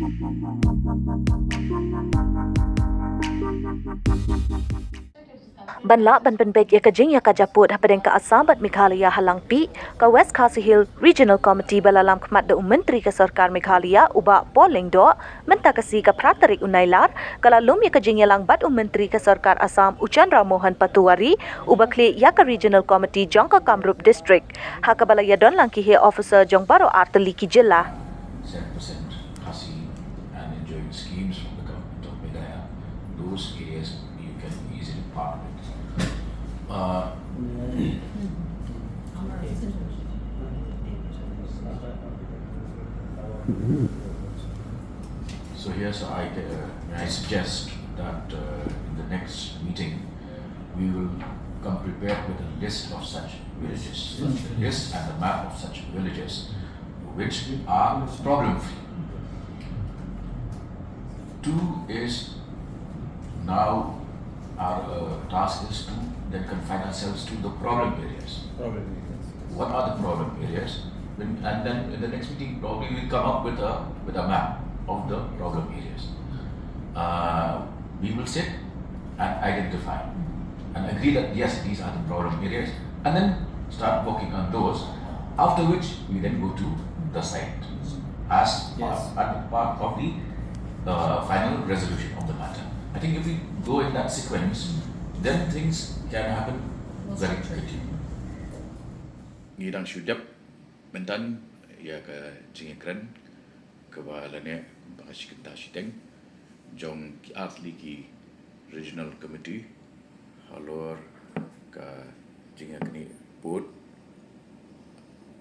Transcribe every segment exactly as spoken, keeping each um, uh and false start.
Ban lah ban pynbeit ïa ka jingïakajia pud hapdeng ka Assam bad Meghalaya ha Langpih, ka West Khasi Hills Regional Committee ba la lam khmat da u Myntri ka Sorkar Meghalaya u Bah Paul Lyngdoh, mynta ka sngi ka phra tarik u Nailar, ka la lum ïa ka jingïalang bad u Myntri ka Sorkar Assam u Chandra Mohan Patohari, uba khlieh ïa ka Regional Committee jong ka Kamrup District, ha kaba la ïadon lang ki heh officer jong baroh artylli ki jylla. Seven percent Khasi and enjoying schemes from the government of Meghalaya, those areas you can easily partner with. Uh, so here's the idea. Uh, may I suggest that uh, in the next meeting, we will come prepared with a list of such villages, a list and a map of such villages which are problem free. Two is now our uh, task is to then confine ourselves to the problem areas. Problem areas. What are the problem areas? When, and then in the next meeting, probably we come up with a with a map of the problem areas. Uh, we will sit and identify and agree that yes, these are the problem areas, and then start working on those. After which, we then go to the site as part, as part of the uh, final resolution of the matter. I think if we go in that sequence, then things can happen very quickly. Ngi dang shu dep mynta ïa ka jingïakren kaba la neh ba ka shi kynta shiteng jong ki artylli ki regional committee halor ka jingïaknieh pud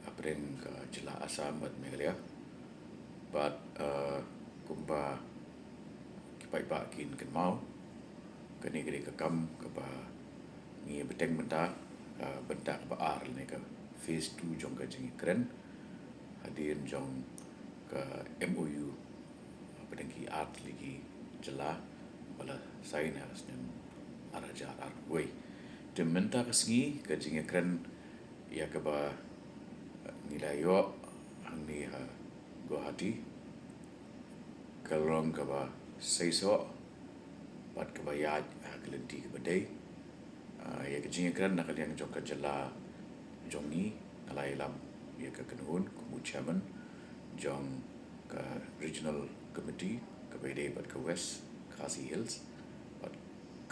hapdeng ka jylla Assam bad Meghalaya. Bad uh, kumba ki paidbah kin kynmaw, kane ka dei ka kam kaba ngi bteng mynta, uh, bynta kaba ar lane ka phase two jong ka jingïakren hadien jong ka M O U hapdeng ki artylli ki jylla ba la sign ha ka snem ar hajar arphew wei. Te mynta ka sngi ka jingïakren ïa kaba ngi la ïoh hangne ha Guwahati ka long kaba seisoh bad kaba ïaid ha ka lynti kaba dei. Ah, ïa ka jingïakren na ka liang jong ka jylla jong ngi, nga la ïalam ïa ka kynhun kum u chairman jong ka regional committee kaba ïadei bad ka West Khasi Hills bad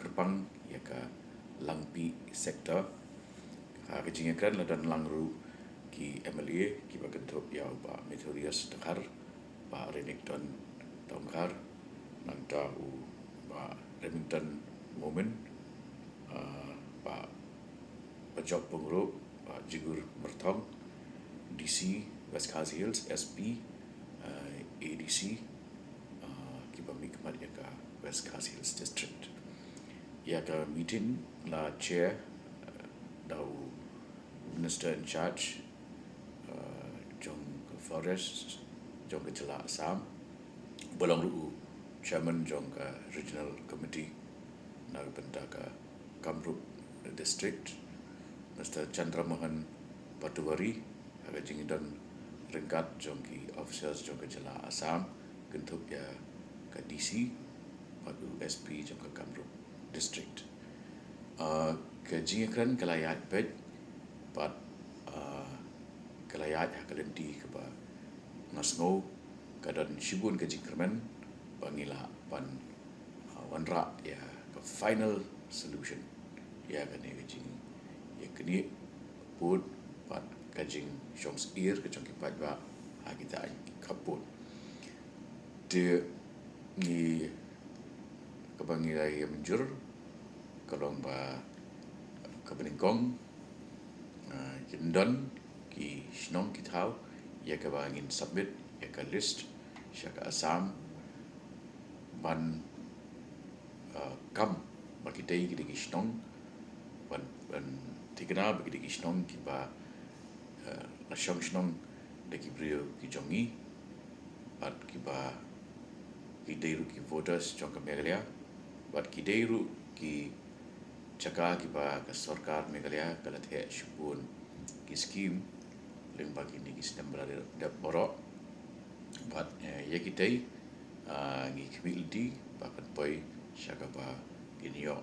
kyrpang ïa ka Langpih sector. Ha ka jingïakren la don lang ruh ki M L A kiba kynthup ïa u Bah Methodius Dkhar, Bah Renikton Tongkhar, nangta u Bah Remington Momin, uh, Bah Bajop Pyngrope, Bah Jigur Myrthong, D C West Khasi Hills, S P, uh, A D C, uh, kiba mihkhmat ïa ka West Khasi Hills District. Ïa ka meeting la chair, uh, da u Minister in charge, uh, jong ka Forest jong ka jylla Assam, ba long ruh u chairman jong ka regional committee na ka bynta ka Kamrup District, Mister Chandra Mohan Patohari, ha ka jingdon ryngkat jong ki officers jong ka jylla Assam, kynthup ïa ka D C bad u S P jong ka Kamrup District. Uh, ka jingïakren ka la ïaid beit bad, uh, ka la ïaid ha ka lynti kaba nga sngew ka don shibun ka jingkyrmen ba ngi lah ban, uh, wanrah ïa ka final solution ïa kane ka jingïaknieh pud bad ka jingshong syier ka jong ki paidbah ha kita ki khappud. Te ngi, kaba ngi la ïa mynjur ka long ba kaba nyngkong, ah, kin don ki shnong ki thaw ïa kaba ngin submit ïa ka list sha ka Assam ban, ah, kam ba kitei ki dei ki shnong, ban, ban thikna ba ki dei ki shnong kiba, ah, la shong shnong da ki briew ki jong ngi, bad kiba ki dei ruh ki voters jong ka Meghalaya, bad ki dei ruh ki jaka kiba ka sorkar Meghalaya ka la theh shibun ki skim lyngba kine ki snem ba la dep baroh. Bad, eh, ïa kitei Ah, ngi khmih lynti ba kan poi sha kaba kin ïoh,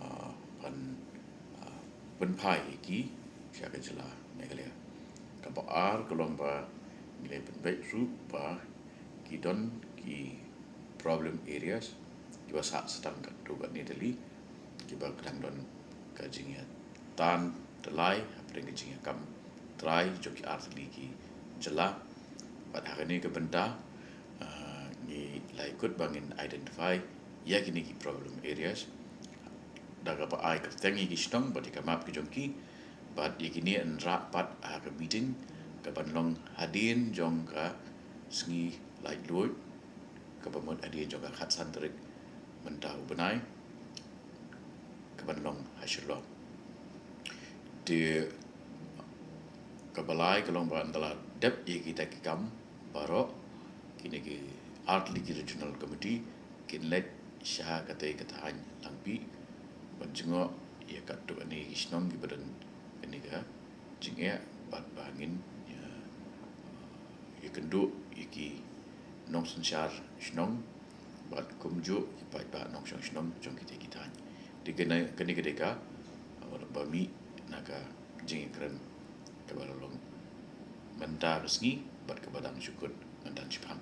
ah, ban, ah, pynphai ïa ki sha ka jylla Meghalaya. Kaba ar ka long ba ngi la pynbeit ruh ba ki don ki problem areas kiba sah shatang katto katne tylli kiba ka dang don ka jingïatan tyllai hapdeng ka jingïakam trai jong ki artylli ki jylla. Bad ha kane ka bynta, ah, ngi la ïakut ba ngin identify ïa kine ki problem areas da kaba ai kyrteng ïa ki shnong bad ïa ka map ki jong ki. Bad ïa kine yn rah pat ha ka meeting kaban long hadien jong ka sngi laitluid kaba mut hadien jong ka khatsan tarik mynta u bnai kaban long ha Shillong. Te kaba lai ka long ba ynda la dep ïa kita ki kam baroh, kine ki artylli ki regional committee kin leit sha katei ka thaiñ Langpih ban jngoh ïa katto katne ki shnong kiba don kane ka jingeh bad ba ngin ïa, ïakynduh ïa ki nongsynshar shnong bad kumjuh ki paidbah nongshong shnong jong kita ki thaiñ. Te kane, kane ka dei ka, ah, ba mih na ka jingïakren kaba la long mynta ka sngi bad kaba dang shu kut mynta shipang.